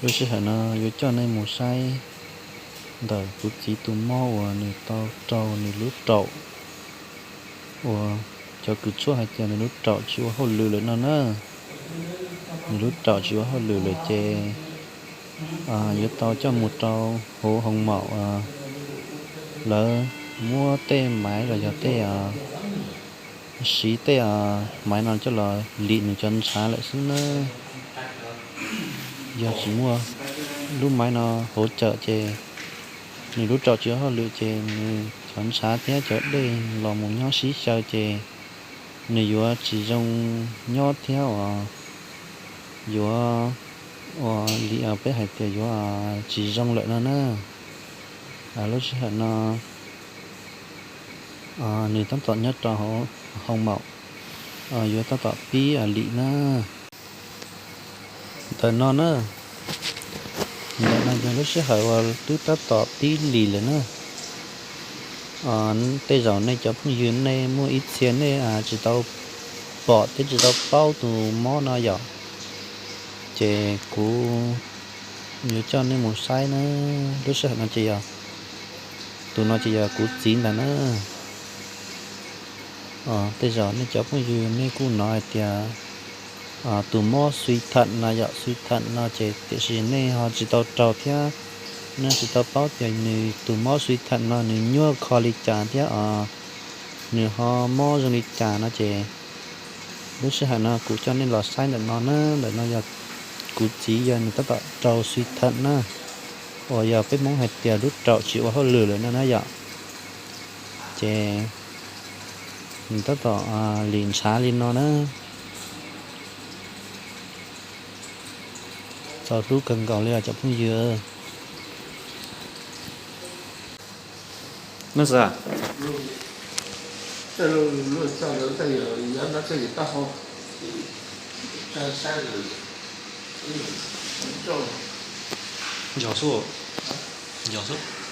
Lub sij hawm no yuav coj nej mus saib ntawm kuv txiv tus mob uas nws tau raug nws lub raum, uas cov kws tshuaj hais tias nws lub raum tsis ua hauj lwm lawm no na. Nws lub raum tsis ua hauj lwm lawm ces yuav tau coj mus rau hauv hoo maum, lawv muab tej maiv los yog tej, siv tej maiv no coj los lim nws cov ntshav lawm xwb na. Yog tsis muaj lub maiv no hauv cawm ces nws lub raum tsis ua hauj lwm ces nws cov ntshav thiab cov dej los mus nyob sib xyaw ces nws yuav tsis zoo nyob thiab uas yuav, ua li peb hais tias yuav tsis zoo lawm no na. Lub sij hawm no nws tab tom nyob rau hoo maum, yuav tab tom pib lim na. Ntawm no na, ntawm no yog lub sij hawm uas twb tab tom pib lim lawm na. Tej zaum nej cov phooj ywg nej muaj ib txhia nej tsis tau pom thiab tsis tau paub tus mob no yom, ces kuv yuav coj nej mus saib na. Lub sij hawm no ces yog, tus no ces yog kuv txiv ntag na. Tej zaum nej cov phooj ywg nej kuj hnov hais tias tus mob xui tham no yom, xui tham no ces tiam sis nej ho tsis tau raug thiab, nej tsis tau paub tias nws tus mob xui tham no nws nyuaj kho li cas thiab os, nws ho mob zoo li cas no ces lub sij hawm no kuv coj nej los saib ntawm no na. Ntawm no yog kuv txiv, yog nws tab tom raug xui tham na, uas yog peb Hmoob hais tias lub raum tsis ua hauj lwm lawm no na yom. Ces nws tab tom lim ntshav li no na. Txaus hlub kawg nkaus li os cov phooj ywg. Yog xwb, yog xwb.